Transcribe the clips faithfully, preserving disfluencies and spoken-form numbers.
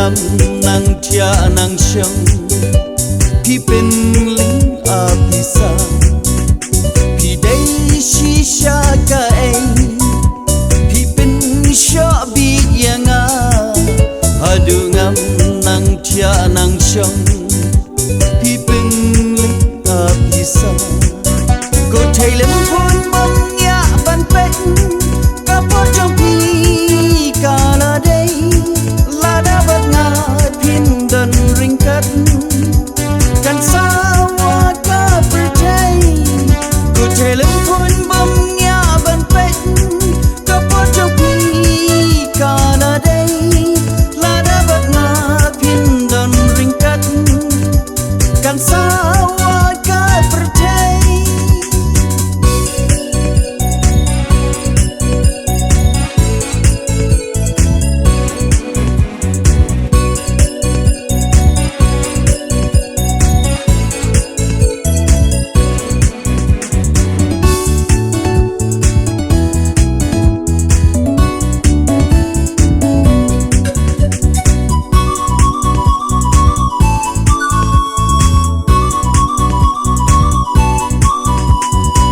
Nang thiah nang shong, phi pynlong a pisa. Phi dei shisha kaei, phi pynshoh bieit ïa nga. Haduh ngam nang thiah nang shong, phi pynlong a pisa. Ko thei lem phun bym ïa ban peit, ka por jong phi ka la dei. Lada bad nga phin don ryngkat, kan sawa ka pyrthei. Ko thei lem phun bym ïa ban peit, ka por jong phi ka la dei. Lada bad nga phin don ryngkat, kan sawa ka pyrthei.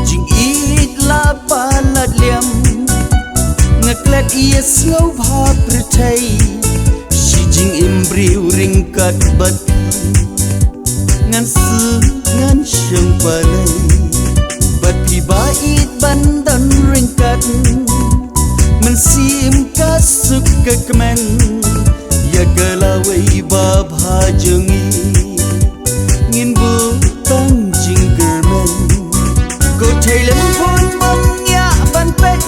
Jingïeit la palat liam, nga klet ïa sngewbha pyrthei. Shi jingim briew ryngkat bad phi, ngan suk ngan shong balei. Bad phi ba ïeit ban don ryngkat, mynsiem ka suk ka kmen. Ïa ka lawei babha jong ngi, ngin buh tang jingkyrmen. Ko thei lem phun bym ïa ban peit,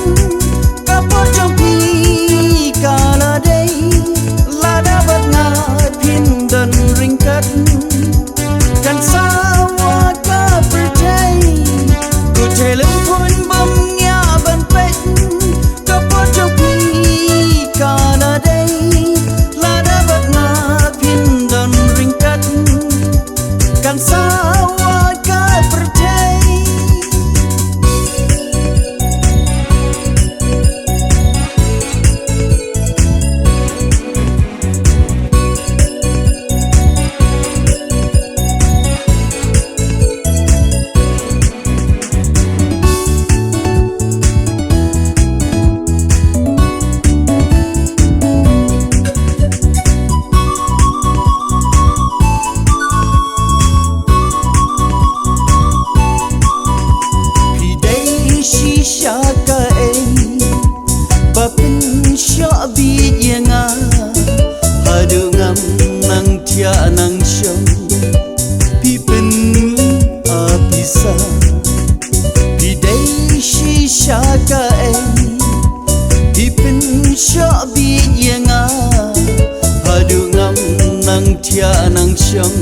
ka por jong phi ka la dei. Lada bad nga phin don ryngkat, kan sawa ka pyrthei. Ko thei lem phun bym ïa ban peit, ka por jong phi ka la dei. Lada bad nga phin don ryngkat, kan sawa ka pyrthei. Phi dei shisha kaei ba pynshoh bieit ïa nga. Haduh ngam nang thiah nang shong, phi pynlong a pisa. Phi dei shisha kaei, phi pynshoh bieit ïa nga. Haduh ngam nang thiah nang shong,